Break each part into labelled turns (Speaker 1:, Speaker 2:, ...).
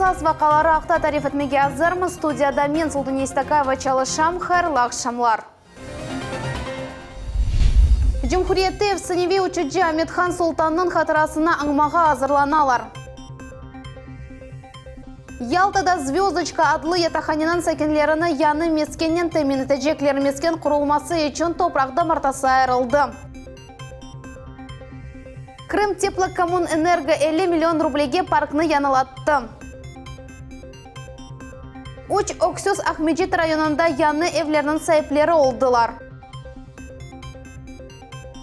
Speaker 1: Esas vaqiaları aqta tarif etmege azırmız. Studiyada men, Sultaniye Stakayeva, çalışam. Hayırlı aqşamlar! Cumhuriyette efsaneviy uçucı Amet-Han Sultannıñ hatırasını añmağa azırlanalar. Yaltada Zvözdoçka adlı yataqhaneniñ sakinlerini yañı meskennen temin etecekler. Mesken qurulması içün topraq damartası ayırıldı. Krımteplokommunenergo 50 million rublege parknı yañılattı. Üç öksüz Aqmecit rayonında yañı evlerniñ saipleri oldılar.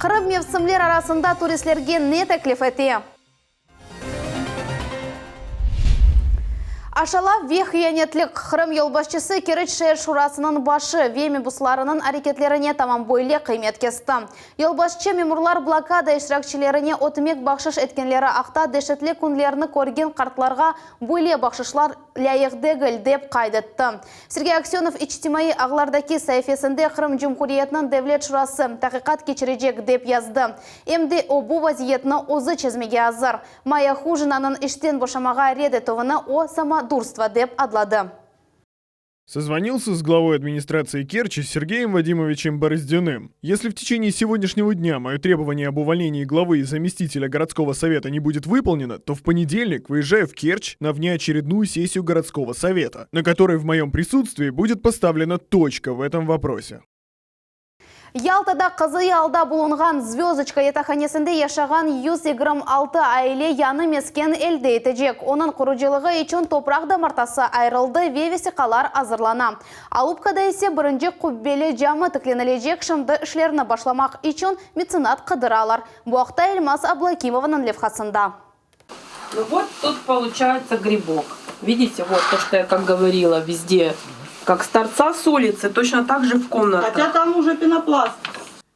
Speaker 1: Qırım mevsimler arasında turistlerge ne teklif ete? Aşalav ve hıyanetlik, Qırım yolbaşçısı Keriç şeer şurasınıñ başı ve mebuslarınıñ areketlerine tamam böyle qıymet kesti. Yolbaşçı, memurlar blokada iştirakçilerine ötmek bahşış etkenleri aqta deşetli künlerni körgen qartlarğa böyle bahşışlar lâyıq degil, dep qayd etti. Sergey Aksönov içtimaiy ağlardaki saifesinde Qırım Cumhuriyetiniñ Devlet Şurası taqiqat keçirecek, dep yazdı. Em de o bu vaziyetni özü çezmege azır. Maya Hujinanıñ işten boşamağa red etüvini o samodurstvo dep adladı.
Speaker 2: Созвонился с главой администрации Керчи Сергеем Вадимовичем Бороздиным. Если в течение сегодняшнего дня мое требование об увольнении главы и заместителя городского совета не будет выполнено, то в понедельник выезжаю в Керчь на внеочередную сессию городского совета, на которой в моем присутствии будет поставлена точка в этом вопросе.
Speaker 1: Yaltada qazaiy alda bulunğan Zvözdoçka yataqhanesinde yaşağan 126 aile yañı mesken elde etecek. Onıñ qurucılığı içün topraq damartası ayırıldı ve vesiqalar azırlana. Alupkada ise birinci qubbeli cami tiklenilecek, şimdi işlerni başlamaq içün metsenat qıdıralar. Bu aqta Elmaz Ablakimovanıñ levhasında.
Speaker 3: Ну вот тут получается грибок. Видите, вот то, что я как говорила, везде, как с торца с улицы, точно так же в комнатах.
Speaker 4: Хотя там уже пенопласт.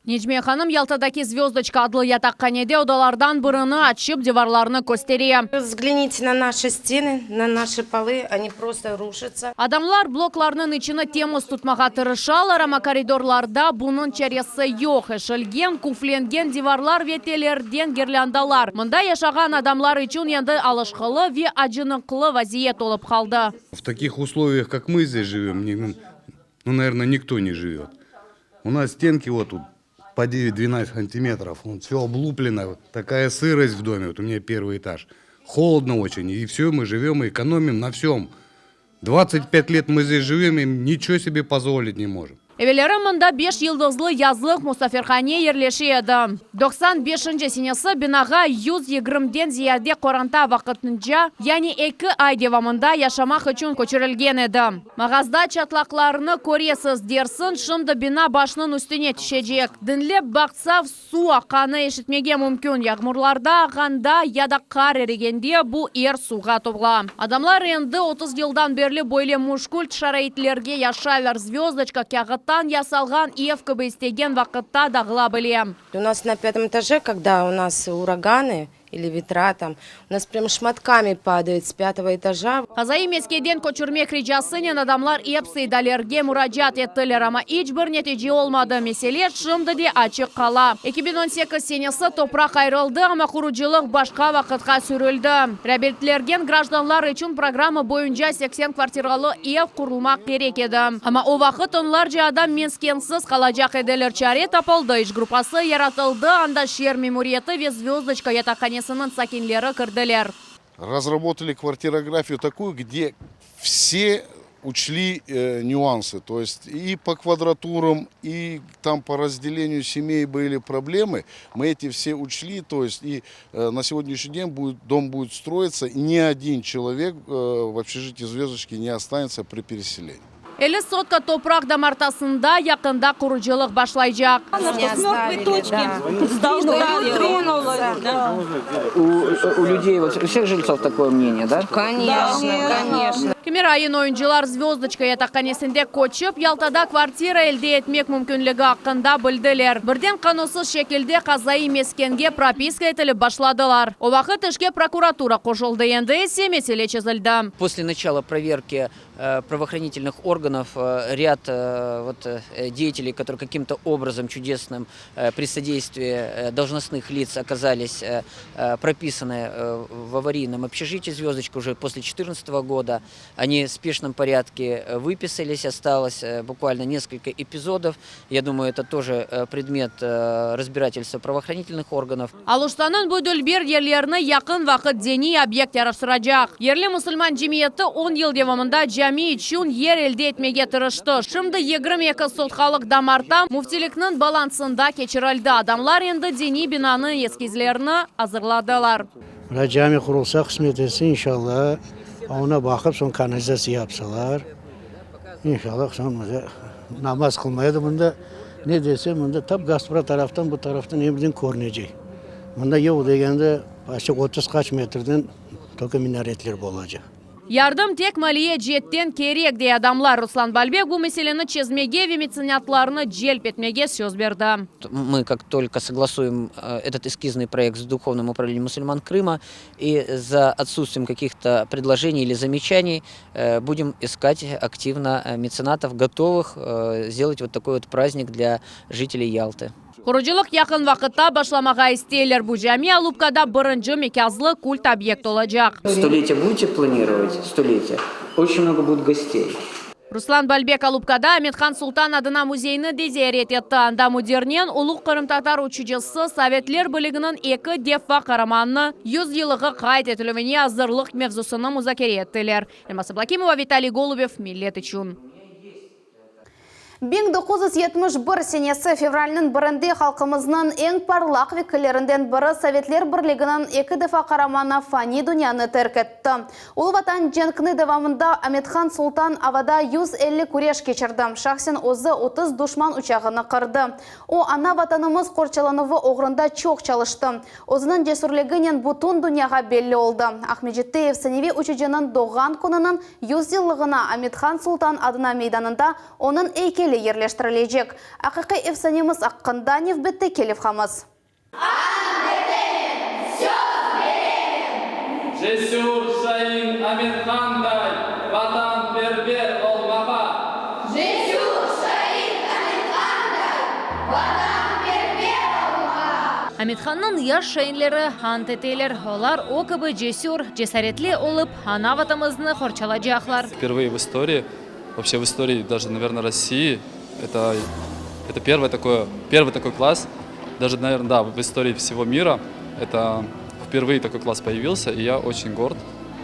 Speaker 5: Necmiye hanım Yaltadaki Zvözdoçka adlı yataqhanede odalardan birini açıp, divarlarnı köstere.
Speaker 6: Взгляните на наши стены, на наши полы, они просто рушатся.
Speaker 5: Adamlar bloklarnıñ içini temiz tutmağa tırışalar, amma koridorlarda bunıñ çaresi yoq, eşilgen, küflengen divarlar ve tellerden girlândalar mında yaşağan adamlar içün endi alışqılı ve acınıqlı vaziyet olıp qaldı.
Speaker 7: В таких условиях, как мы здесь живем, ну, наверное, никто не живет. У нас стенки вот тут по 9-12 сантиметров, вон все облуплено, такая сырость в доме, вот у меня первый этаж. Холодно очень, и все, мы живем и экономим на всем. 25 лет мы здесь живем и ничего себе позволить не можем.
Speaker 5: Evelleri mında beş yıldızlı yazlıq musafirhane yerleşe edi. 95-nci senesi binağa 120-den ziyade qoranta vaqtınca, yani eki ay devamında yaşamaq içün köçürilgen edi. Mağazda çatlaqlarnı köresiz, dersiñ, şimdi bina başnıñ üstüne tüşecek. Diñlep baqsañ, suv aqqanı eşitmege mümkün. Yağmurlarda ağğanda ya da qar erigende bu er suvğa tola. Adamlar endi 30 yıldan berli böyle müşkül şaraitlerge yaşaylar. Zvözdoçka kâğıttan yasalğan ev kibi istegen vaqıtta dağıla bile.
Speaker 6: У нас на пятом этаже, когда у нас ураганы или ветра там, у нас прям шматками падает с пятого этажа.
Speaker 5: Qazaiy meskenden köçürmek ricasınen adamlar episi idarelerge muracaat ettiler, amma iç bir netice olmadı. Mesele şimdi de açıq qala. 2018 senesi topraq ayırıldı, amma qurucılıq başqa vaqıtqa sürüldi. Reabilitlengen grajdanlar içün programma boyunca 80 kvartiralı ev qurulmaq kerek edi. Amma o vaqıt onlarca adam meskensiz qalacaq ediler. Çare tapıldı, iş gruppası yaratıldı, anda şeer memuriyeti ve Zvözdoçka yataqhanesiniñ sakinleri kirdiler.
Speaker 8: Разработали квартирографию такую, где все учли э, нюансы. То есть и по квадратурам, и там по разделению семей были проблемы. Мы эти все учли. То есть и э, на сегодняшний день будет, дом будет строиться, ни один человек э, в общежитии «Звездочки» не останется при переселении.
Speaker 5: 50 sotka topraq damartasında yaqında qurucılıq başlaycaq.
Speaker 6: Не
Speaker 9: С мертвой
Speaker 6: оставили,
Speaker 9: точки.
Speaker 6: да.
Speaker 9: Сдвинули, тронулось. Да.
Speaker 10: У, у людей, вот у всех жильцов такое мнение, да?
Speaker 6: Конечно, конечно.
Speaker 5: Kimer ayın oyuncılar Zvözdoçka yataqhanesinde köçip, Yaltada kvartira elde etmek mümkünligi aqqında bildiler. Birden qanunsız şekilde qazaiy meskenge propiska etilip başladılar. O vaqıt işke prokuratura qoşuldı, endi ise mesele çezildi.
Speaker 10: После начала проверки э, правоохранительных органов. органов ряд вот деятелей, которые каким-то образом чудесным при содействии должностных лиц оказались прописаны в аварийном общежитии «Звездочка» уже после 2014 года. Они в спешном порядке выписались, осталось буквально несколько эпизодов. Я думаю, это тоже предмет разбирательства правоохранительных органов.
Speaker 5: Aluştanıñ bu dülber yerlerini yaqın vaqıt diniy obyekt yaraştıracaq. Yerli musulman cemiyeti on yıl devamında cami içün yer elde etmege tırıştı. Şimdi 22 sotqalıq damarta müftilikniñ balansında keçirildi. Adamlar endi diniy binanıñ eskizlerini azırladılar.
Speaker 4: Mına cami qurulsa, qısmet etse, inşallah, oña baqıp soñ kanalizatsiya yapsalar, inşallah, soñ namaz qılmaya da mında, ne dese, mında tap Gaspra taraftan, bu taraftan ebden körünecek. Mında yoq degende, почти 30 qaç metrden tolko minaretler bolacaq.
Speaker 5: Yardım tek maliye ceetten kerek, dey adamlar. Ruslan Balbek bu meseleni çezmege ve metsenatlarnı celp etmege söz berdi.
Speaker 10: Мы как только согласуем этот эскизный проект с Духовным управлением мусульман Крыма и за отсутствием каких-то предложений или замечаний будем искать активно меценатов, готовых сделать вот такой вот праздник для жителей Ялты.
Speaker 5: Qurucılıq yaqın vaqıtta başlamağa isteyler. Bu cami Alupkada birinci mekâzlı kult obyekt olacaq.
Speaker 10: Столетие будете планировать? Столетие. Очень много будет гостей.
Speaker 5: Ruslan Balbek Alupkada Amethan Sultan adına müzeyni de ziyaret etti. Anda müdirnen ulu qırımtatar uçucısı Sovetler Birliginiñ eki defa qaramanı 100 yıllığı qayd etilüvine azırlıq mevzusını muzakere ettiler. Elmaz Ablakimova, Vitaliy Golubev, Millet içün.
Speaker 1: 1971 senesi fevralniñ birinde halqımıznıñ eñ parlaq vekillerinden biri Sovetler Birliginiñ eki defa qaramanı fani dünyanı terk etti. Ulu Vatan cenkiniñ devamında Amethan Sultan avada 150 küreş keçirdi. Şahsen özü 30 duşman uçağını qırdı. O, ana vatanımız qorçalanuvı oğrunda çoq çalıştı. Özüniñ cesürliginen bütün dünyağa belli oldı. Aqmescitte efsaneviy uçucınıñ doğğan kününiñ 100 yıllığına Amethan Sultan adına meydanında onıñ eykeli yerleştirilecek. Aqiqiy efsanemiz aqqında nevbetteki levhamız.
Speaker 11: Ant etemen, söz beremen.
Speaker 12: Cesür şain Amethanday vatanperver olmağa.
Speaker 11: Cesür şain Amethanday vatanperver olmağa.
Speaker 5: Amethannıñ yaş şainleri ant eteler, olar o kibi cesür, cesaretli olıp, ana vatanımıznı qorçalacaqlar.
Speaker 12: Впервые в истории, вообще в истории даже, наверное, России, это, это первый, такой, первый такой класс, даже, наверное, да, в истории всего мира, это впервые такой класс появился, и я очень горд,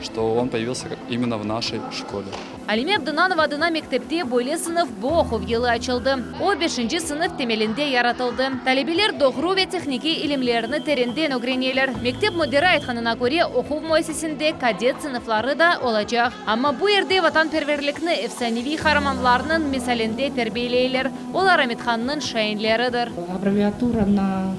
Speaker 12: что он появился именно в нашей школе.
Speaker 5: Alime Abdunanova adına mektepte böyle sınıf bu oquv yılı açıldı. O beşinci sınıf temelinde yaratıldı. Talebeler doğru ve tehnikiy ilimlerini terenden ögreneler. Mektep müdiri aytqanına köre, oquv müessisesinde kadet sınıfları da olacaq. Amma bu yerde vatanperverlikni efsaneviy qaramanlarnıñ misalinde terbiyeleyler. Olar Amethannıñ şainleridir.
Speaker 13: Аббревиатура на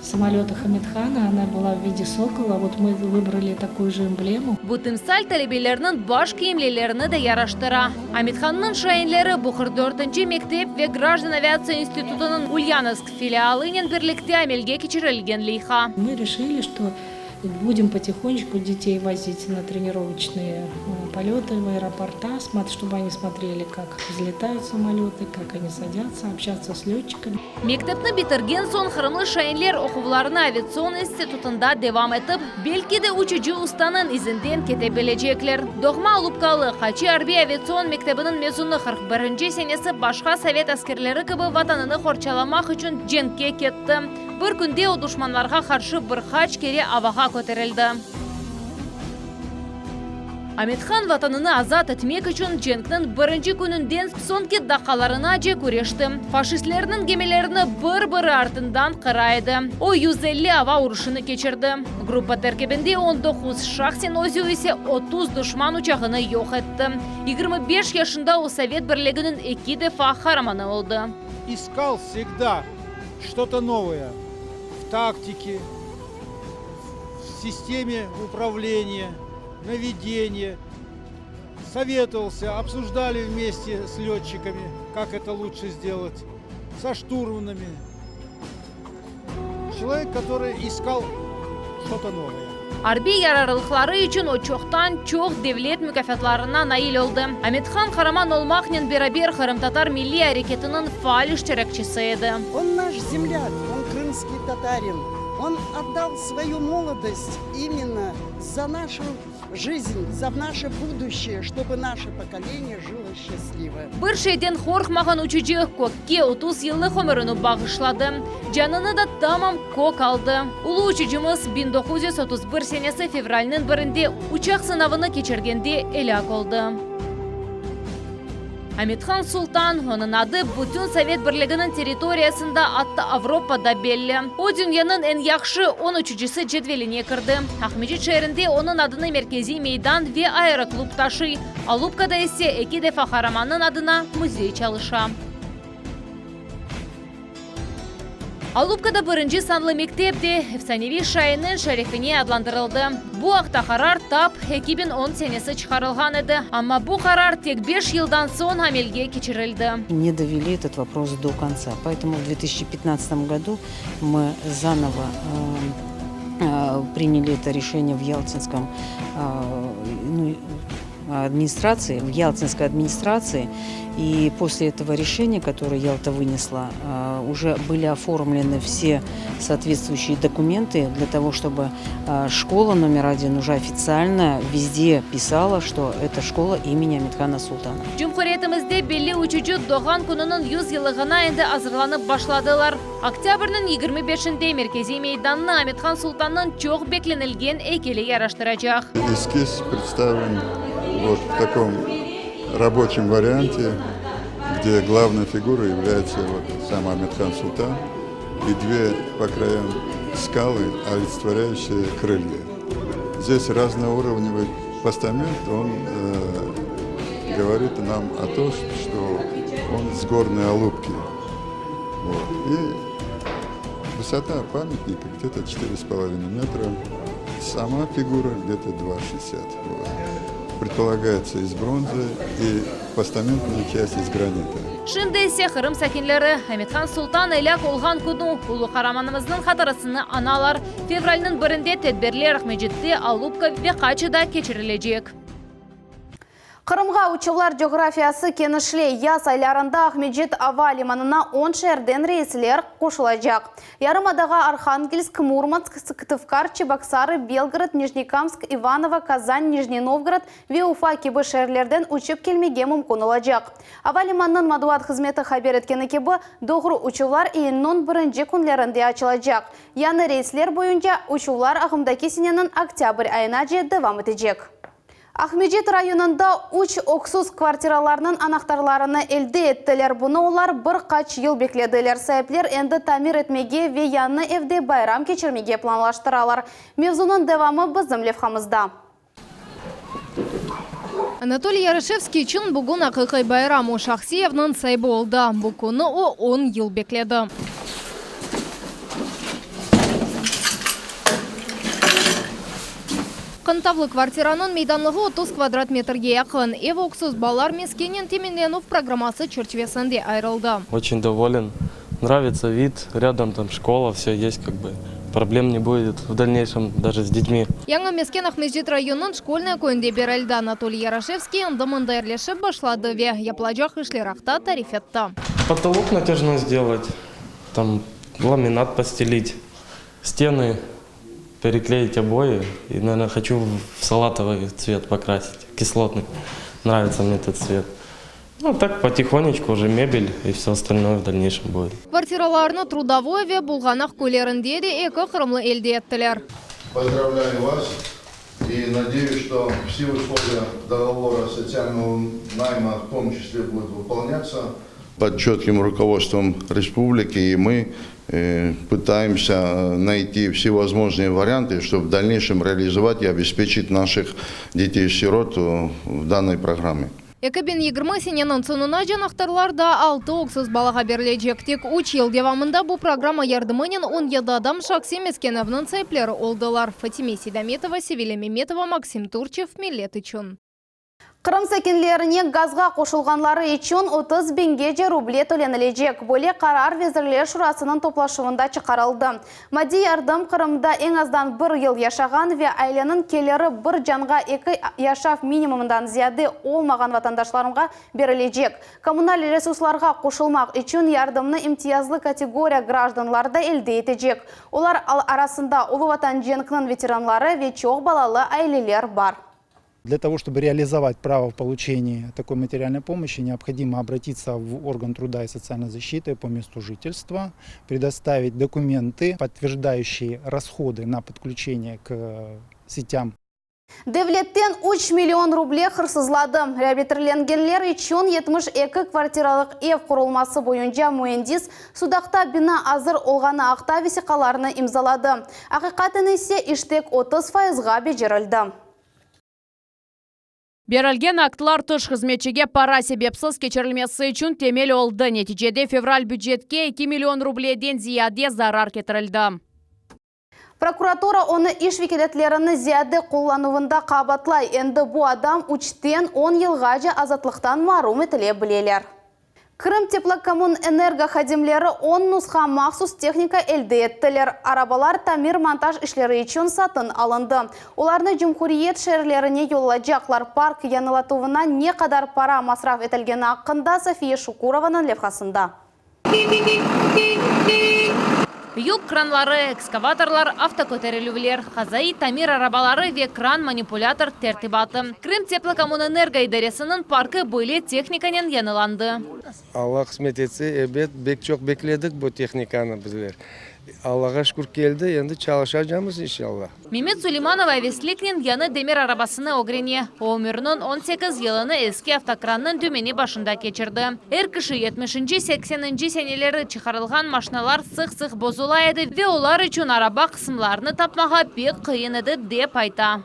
Speaker 13: самолетах Аметхана, она была в виде сокола. Вот мы выбрали такую же эмблему.
Speaker 5: Bu timsal talebelerniñ baş kiyimlerini de yaraştıra. Amethannıñ şainleri bu 44 mektep ve Grajdan aviatsiya institutınıñ Ulyanovsk filialınen birlikte amelge keçirilgen leyha.
Speaker 13: Мы решили, что будем потихонечку детей возить на тренировочные полеты в аэропорта, чтобы они смотрели, как взлетают самолеты, как они садятся, общаться с летчиками.
Speaker 5: Mektepni bitirgen soñ qırımlı şainler oquvlarını aviatsion institutında devam etip, belki de uçucı ustanıñ izinden kete bilecekler. Doğma Alupkalı Qaçı arbiy aviatsion mektebiniñ mezunı 41 senesi başqa sovet askerleri kibi vatanını qorçalamaq içün cenkke ketti. Bir künde o duşmanlarğa qarşı bir qaç kere avağa köterildi. Amethan vatanını azat etmek içün cenkniñ birinci kününden soñki daqqalarınace küreşti. Faşistlerniñ gemilerini bir-biri artından qıra edi. O 150 ava uruşını keçirdi. Gruppa terkibinde 19, şahsen özü ise 30 duşman uçağını yoq etti. 25 yaşında o Sovet Birliginiñ eki defa qaramanı oldı.
Speaker 14: Искал всегда что-то новое в тактике, в системе управления, наведения. Советовался, обсуждали вместе с летчиками, как это лучше сделать, со штурманами. Человек, который искал что-то новое.
Speaker 5: Arbiy yararlıqları içün o çoqtan-çoq devlet mukâfatlarına nail oldı. Amethan qaraman olmaqnen beraber qırımtatar milliy areketiniñ faal iştirakçisi edi.
Speaker 15: On naş zemlâk, on krımskiy tatarin, on otdal svoyu molodost imенно za našu jizn, za naše buduşçeye, ştobu naše pokoleniye jilo sçastlivo.
Speaker 5: Bir şeyden qorqmağan uçucı kökke 30 yıllıq ömürini bağışladı. Canını da tamam kök aldı. Ulu uçucımız 1931 senesi fevralniñ birinde uçaq sınavını keçirgende elâk oldı. Amethan Sultan, onıñ adı bütün Sovet Birliginiñ territoriyasında, atta Avropada belli. O, dünyanıñ eñ yahşı on uçucısı cedveline kirdi. Aqmescit şeerinde onıñ adını merkeziy meydan ve aeroklub taşıy, Alupkada ise eki defa qaramannıñ adına müzey çalışa. Alupkada birinci sanlı mektep de efsaneviy şainniñ şerefine adlandırıldı. Bu aqta qarar tap 2010 senesi çıqarılğan edi, amma bu qarar tek beş yıldan soñ amelge keçirildi.
Speaker 16: Не довели этот вопрос до конца. Поэтому в 2015 году мы заново приняли это решение в Ялтинском ну, администрации, в Ялтинской администрации. И после этого решения, которое Ялта вынесла, уже были оформлены все соответствующие документы для того, чтобы школа номер один уже официально везде писала, что это школа имени Амет-Хана Султана.
Speaker 5: Cumhuriyetimizde belli uçucı doğğan kününiñ 100 yıllığına endi azırlanıp başladılar. Oktâbrniñ 25-inde merkeziy meydannı Amethan Sultannıñ çoq beklenilgen eykeli yaraştıracaq.
Speaker 17: Эскиз представлен вот в таком рабочем варианте, где главной фигурой является вот сам Аметхан Султан и две по краям скалы, олицетворяющие крылья. Здесь разноуровневый постамент, он э, говорит нам о том, что он с горной Алупки. Вот. И высота памятника где-то 4,5 метра, сама фигура где-то 2,60. Вот. Предполагается из бронзы и постаментная часть из гранита.
Speaker 5: Şimdi ise Qırım sakinleri Amethan Sultan elâk olğan künü ulu qaramanımıznıñ hatırasını añalar. Fevralniñ birinde tedbirler Aqmescitte, Alupka ve Qaçıda keçirilecek.
Speaker 1: Qırımğa uçuvlar coğrafiyası kenişley. Yaz aylarında Aqmescit ava limanına 10 şeerden reysler qoşulacaq. Yarımadağa Arhangelsk, Murmansk, Sıktıvkar, Çeboksarı, Belgorod, Nijnekamsk, İvanovo, Kazan, Nijniy Novgorod ve Ufa kibi şeerlerden uçıp kelmege mümkün olacaq. Ava limanınıñ matbuat hızmeti haber etkeni kibi, doğru uçuvlar iyünniñ birinci künlerinde açılacaq. Yañı reysler boyunca uçuvlar ağımdaki seneniñ oktâbr ayınace devam etecek. Aqmescit rayonında üç öksüz kvartiralarnıñ anahtarlarını elde ettiler. Bunı olar bir qaç yıl beklediler. Saipler endi tamir etmege ve yañı evde bayram keçirmege planlaştıralar. Mevzunıñ devamı bizim levhamızda.
Speaker 18: Anatoliy Yaroşevskiy içün bugün aqiqiy bayram, o şahsiy evniñ saibi oldı. Bu künni o on yıl bekledi. Qıntavlı kvartiranıñ meydanlığı 30 kvadrat metrge yaqın. Ev öksüz balalar meskennen teminlenüv programması çerçivesinde ayırıldı.
Speaker 19: Очень доволен. Нравится вид, рядом там школа, все есть как бы. Проблем не будет в дальнейшем даже с детьми.
Speaker 18: Yañı mesken Aqmescit rayonınıñ Şkolnaya köyünde berildi. Anatoliy Yaroşevskiy endi mında yerleşip başladı ve yapılacaq işler aqta tarif etti.
Speaker 19: Потолок натяжной сделать, там ламинат постелить, стены переклеить обои. И, наверное, хочу в салатовый цвет покрасить, кислотный. Нравится мне этот цвет. Ну, так потихонечку уже мебель и все остальное в дальнейшем будет.
Speaker 18: Kvartiralarnı Trudovoy ve Bulğanaq köylerinde de eki qırımlı elde ettiler.
Speaker 8: Поздравляю вас и надеюсь, что все условия договора социального найма в том числе будут выполняться. Под четким руководством республики и мы э, пытаемся найти всевозможные варианты, чтобы в дальнейшем реализовать и обеспечить наших детей-сирот в данной программе.
Speaker 18: 2020 seneniñ soñunace anahtarlar daa altı öksüz balağa berilecek. Tek üç yıl devamında bu programma yardımınen 17 adam şahsiy mesken evniñ saipleri oldılar. Fatime Seydametova, Sevilya Memetova, Maksim Turçev, Millet içün.
Speaker 1: Qırım sakinlerine gazğa qoşulğanları içün 30 biñgece ruble tölenilecek. Böyle qarar Vezirler Şurasınıñ toplaşuvında çıqarıldı. Maddiy yardım Qırımda eñ azdan bir yıl yaşağan ve aileniñ keliri bir canğa eki yaşav minimumından ziyade olmağan vatandaşlarğa berilecek. Kommunal resurslarğa qoşulmaq içün yardımnı imtiyazlı kategoriya grajdanlar da elde etecek. Olar arasında Ulu Vatan cenkiniñ veteranları ve çoq balalı aileler bar.
Speaker 20: Для того, чтобы реализовать право в получении такой материальной помощи, необходимо обратиться в орган труда и социальной защиты по месту жительства, предоставить документы, подтверждающие расходы на подключение к сетям.
Speaker 1: Devletten üç million ruble hırsızladı. Reabilitirlengenler içün 72 kvartiralıq ev qurulması boyunca müendis Sudaqta bina azır olğanı aqta vesiqalarnı imzaladı. Aqiqaten ise iş tek 30 fayızğa becerildi.
Speaker 5: Berilgen aktlar tış hızmetçige para sebepsiz keçirilmesi içün temel oldı. Neticede fevral bücetke 2 million rubleden ziyade zarar ketirildi.
Speaker 1: Prokuratura onı iş vekâletlerini ziyade qullanuvında qabaatlay. Endi bu adam üçten on yılğace azatlıqtan marum etile bileler. Krımteplokommunenergo hadimleri on nusha mahsus tehnika elde ettiler. Arabalar tamir-montaj işleri içün satın alındı. Olarnı cumhuriyet şeerlerine yollacaqlar. Park yañılatuvına ne qadar para masraf etilgeni aqqında Safiye Şukurovanıñ levhasında.
Speaker 5: Yük kranları, ekskavatorlar, avtoköterilüvler, qazaiy tamir arabaları ve kran-manipulâtor tertibatı. Krımteplokommunenergo idaresiniñ parkı böyle tehnikanen yañılandı.
Speaker 21: Alla qısmet etse, ebet, bek çoq bekledik bu tehnikanı bizler. Allağa şükür keldi, endi çalışacamız inşalla.
Speaker 5: Memet Suleymanov avesliknen yañı demir arabasını ögrene. O, ömüriniñ 18 yılını eski avtokrannıñ dümeni başında keçirdi. Er kişi yetmişinci, sekseninci seneleri çıqarılğan maşinalar sıq-sıq bozula edi ve olar içün araba qısımlarını tapmağa pek qıyın edi, dep ayta.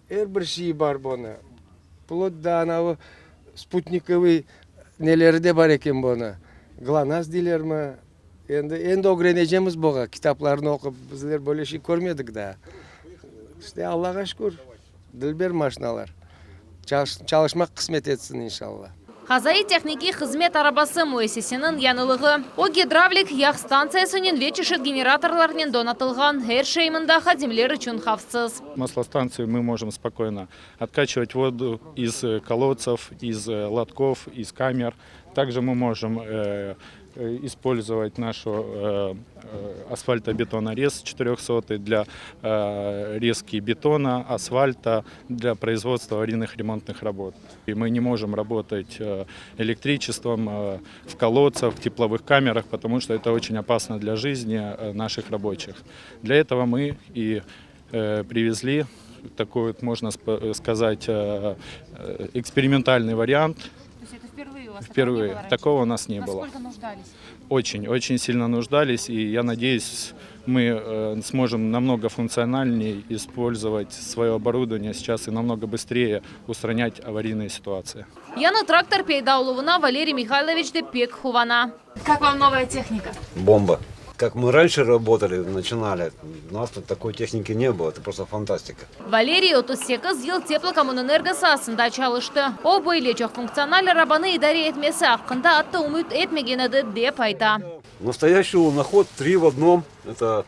Speaker 21: Er bir şeyi bar bunı. Vplot do anavı sputnikovıy neleri de bar eken bunı. Glonass deylermi, Endi, endi ögrenecemiz buğa, kitaplarnı oqup, bizler böyle şey körmedik daa. İşte, Allağa şükür, dilber maşinalar. Çalışmaq qısmet etsin, inşalla.
Speaker 5: Qazaiy tehnikiy hızmet arabası müessiseniñ yañılığı. O, gidravlik yağ stantsiyasınen ve çeşit generatorlarnen donatılğan. Er şey mında hadimler içün havfsız.
Speaker 22: Maslostantsiyu mı mojemo spokoyno otkaçivat vodu iz kolodtsev, iz lotkov, iz kamer. Также мы можем использовать нашу асфальтобетонорез четырехсотый для резки бетона, асфальта, для производства аварийных ремонтных работ. И мы не можем работать электричеством в колодцах, в тепловых камерах, потому что это очень опасно для жизни наших рабочих. Для этого мы и привезли такой, вот, можно сказать, экспериментальный вариант.
Speaker 5: То есть это впервые у вас
Speaker 22: Впервые. Такого у нас не было.
Speaker 5: Насколько нуждались?
Speaker 22: Очень, очень сильно нуждались, и я надеюсь, мы э, сможем намного функциональнее использовать свое оборудование сейчас и намного быстрее устранять аварийные ситуации.
Speaker 5: Yañı traktor peyda oluvına Valeriy Mihayloviç de pek quvana. Как вам новая техника?
Speaker 23: Бомба. Как мы раньше работали, начинали, у нас тут такой техники не было, это просто фантастика.
Speaker 5: Valeriy 38 yıl Teplokommunenergo saasında çalıştı. O, böyle çoq funktsional arabanı idare etmesi aqqında atta ümüt etmegen edi, dep ayta.
Speaker 23: Настоящий луноход, три в одном, это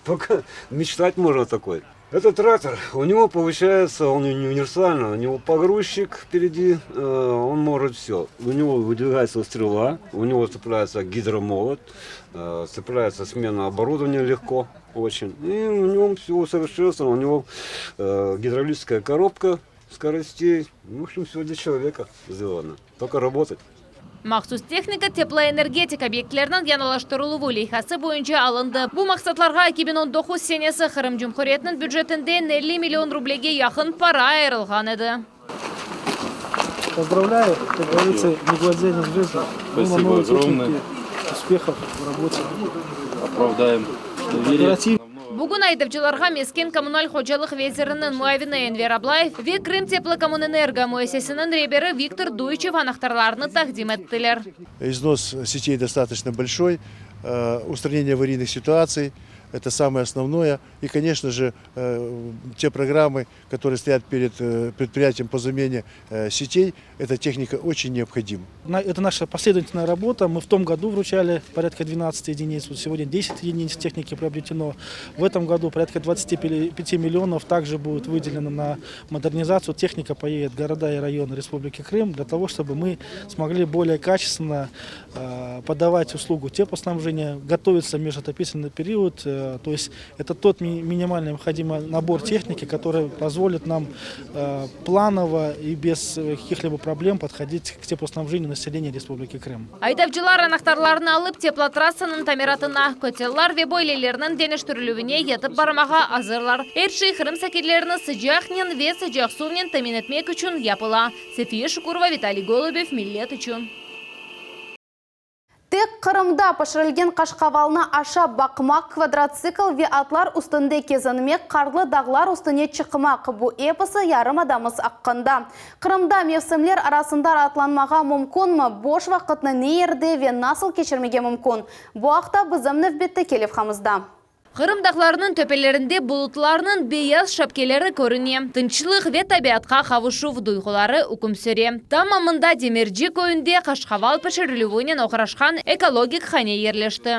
Speaker 23: только мечтать можно такой. Это трактор, у него получается, он не универсальный, у него погрузчик впереди, э, он может все. У него выдвигается стрела, у него цепляется гидромолот, э, цепляется смена оборудования легко очень. И у него все усовершенствовано, у него э, гидравлическая коробка скоростей. Ну, в общем, все для человека сделано. Только работать.
Speaker 5: Mahsus tehnika teploenergetik obyektleriniñ yañılaştırıluvı leyhası boyunca alındı. Bu maqsatlarğa 2019 senesi Qırım Cumhuriyetiniñ bücetinden 50 million rublege yaqın para ayırılğan edi.
Speaker 24: Поздравляю, как говорится, ни гвоздя, ни звезды.
Speaker 12: Спасибо огромное.
Speaker 24: Успехов в работе.
Speaker 12: Оправдаем доверие.
Speaker 5: Bugün aydavcılarğa mesken kommunal hocalıq veziriniñ muavini Enver Ablayev ve Krımteplokommunenergo müessisesiniñ reberi Viktor Duyçev anahtarlarını taqdim ettiler.
Speaker 25: Износ сетей достаточно большой, э, устранение аварийных ситуаций.
Speaker 2: Это самое основное. И, конечно же, э, те программы, которые стоят перед э, предприятием по замене э, сетей, эта техника очень необходима.
Speaker 24: Это наша последовательная работа. Мы в том году вручали порядка 12 единиц. Вот сегодня 10 единиц техники приобретено. В этом году порядка 25 миллионов также будет выделено на модернизацию. Техника поедет в города и районы Республики Крым для того, чтобы мы смогли более качественно э, подавать услугу теплоснабжения, готовиться в межотопительный период. Э, то есть это тот минимальный необходимый набор техники, который позволит нам э, планово и без каких-либо проблем подходить к теплоснабжению населения Республики Крым.
Speaker 5: Aydavcılar anahtarlarını alıp teplotrassanıñ tamiratına, kotellar ve boylerlerniñ deñiştirilüvine yetip barmağa azırlar. Er şey Qırım sakinlerini sıcaqnen ve sıcaq suvnen temin etmek içün yapıla. Sefiye Şukurova, Vitaliy Golubev, Millet içün.
Speaker 1: Tek Qırımda pişirilgen qaşqavalnı aşap baqmaq, kvadratsikl ve atlar üstünde kezinmek, qarlı dağlar üstüne çıqmaq, bu episi yarımadamız aqqında. Qırımda mevsimler arasında raatlanmağa mümkünmi, boş vaqıtnı ne yerde ve nasıl keçirmege mümkün? Bu aqta bizim nevbetteki levhamızda.
Speaker 5: Qırım dağlarınıñ töpelerinde bulutlarnıñ beyaz şapkeleri körüne, tınçlıq ve tabiatqa qavuşuv duyğuları üküm süre. Tamamında Demirci köyünde qaşqaval pişirilüvinen oğraşqan ekologik hane yerleşti.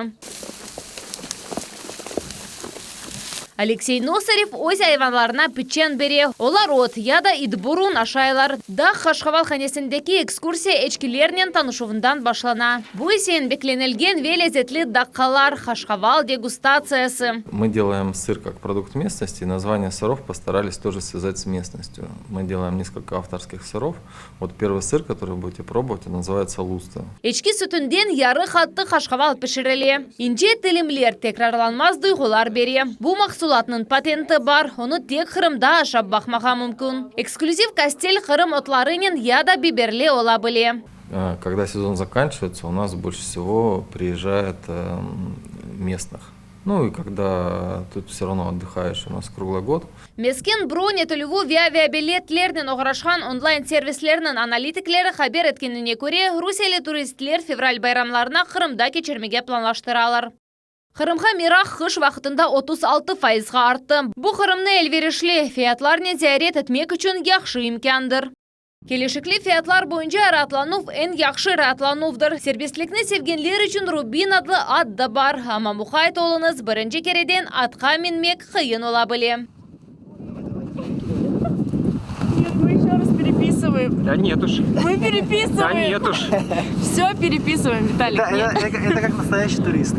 Speaker 5: Aleksey Nosarev öz ayvanlarına piçen bere, olar ot ya da itburun aşaylar. Dağ qaşqaval hanesindeki ekskursiya eçkilernen tanışuvından başlana. Bu ise eñ beklenilgen ve lezetli daqqalar, qaşqaval degustatsiyası.
Speaker 3: Мы делаем сыр как продукт местности, и название сыров постарались тоже связать с местностью. Мы делаем несколько авторских сыров. Вот первый сыр, который вы будете пробовать, он называется луста.
Speaker 5: Eçki sütünden yarı qattı qaşqaval pişirile. İnce tilimler tekrarlanmaz duyğular bere. Bu mahsulatnıñ patenti bar, onı tek Qırımda aşap baqmağa mümkün. Eksklüziv kastel Qırım otlarınen ya da biberli ola bile.
Speaker 3: Когда сезон заканчивается, у нас больше всего приезжает местных. Ну и когда тут все равно отдыхаешь у нас круглый год.
Speaker 5: Mesken bron etilüvi ve aviabiletlernen oğraşqan onlayn-servislerniñ analitikleri haber etkenine köre, rusiyeli turistler fevral bayramlarını Qırımda keçirmege planlaştıralar. Qırımğa meraq qış vaqtında 36 fayızğa arttı. Bu Qırımnı elverişli fiyatlarnen ziyaret etmek içün yahşı imkândır. Kelişikli fiyatlar boyunca raatlanuv eñ yahşı raatlanuvdır. Serbestlikni sevgenler içün Rubin adlı at da bar. Amma muqayt oluñız, birinci kereden atqa minmek qıyın ola bile.
Speaker 7: Нет, мы еще раз переписываем.
Speaker 9: Да нет уж.
Speaker 7: Мы переписываем.
Speaker 9: Да нет уж.
Speaker 7: Все переписываем, Виталик.
Speaker 9: Это,
Speaker 7: нет.
Speaker 9: это, это как настоящий турист.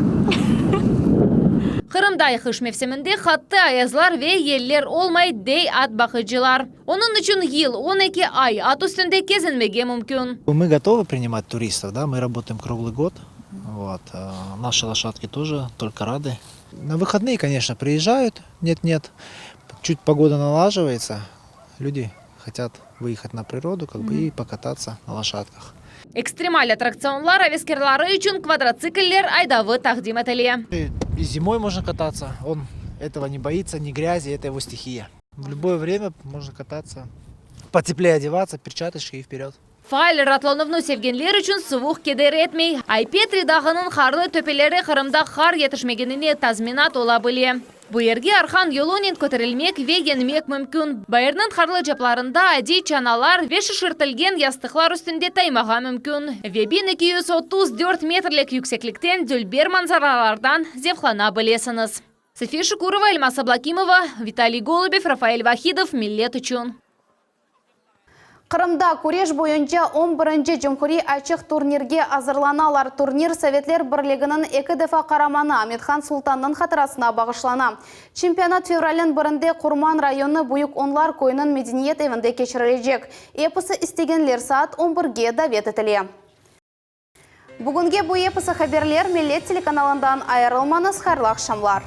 Speaker 5: Qırımda qış mevsiminde qattı ayazlar ve yeller olmay, dey at baqıcılar. Onıñ içün yıl 12 ay at üstünde kezinmege mümkün.
Speaker 25: Мы готовы принимать туристов, да, мы работаем круглый год. Вот. Наши лошадки тоже только рады. На выходные, конечно, приезжают, нет-нет. Чуть погода налаживается, люди хотят выехать на природу как бы, и покататься на лошадках.
Speaker 5: Ekstremal attraktsionlar aveskârları içün kvadratsikller aydavı taqdim etile.
Speaker 25: И зимой можно кататься, он этого не боится, ни грязи, это его стихия. В любое время можно кататься, потеплее одеваться, перчаточки и вперед.
Speaker 5: Faal raatlanuvnı sevgenler içün suvuq keder etmey. Ay-Petri dağınıñ qarlı töpeleri Qırımda qar yetişmegenine tazminat ola bile. Bu yerge arqan yolunen köterilmek ve enmek mümkün. Bayırnıñ qarlı caplarında adiy çanalar ve şişirtilgen yastıqlar üstünde taymağa mümkün. Ve 1234 metrlik yükseklikten dülber manzaralardan zevqlana bilesiñiz. Safiye Şukurova, Elmaz Ablakimova, Vitaliy Golubev, Rafael Vahidov, Millet içün.
Speaker 1: Qırımda küreş boyunca on birinci cumhuriy açıq turnirge azırlanalar. Turnir Sovetler Birliginiñ eki defa qaramanı Amethan Sultannıñ hatırasına bağışlana. Çempionat fevralniñ birinde Qurman rayonı Büyük Onlar köyüniñ medeniyet evinde keçirilecek. Episi istegenler saat on birge davet etile. Bugünge bu episi haberler, Millet telekanalından ayırılmañız, hayırlı aqşamlar.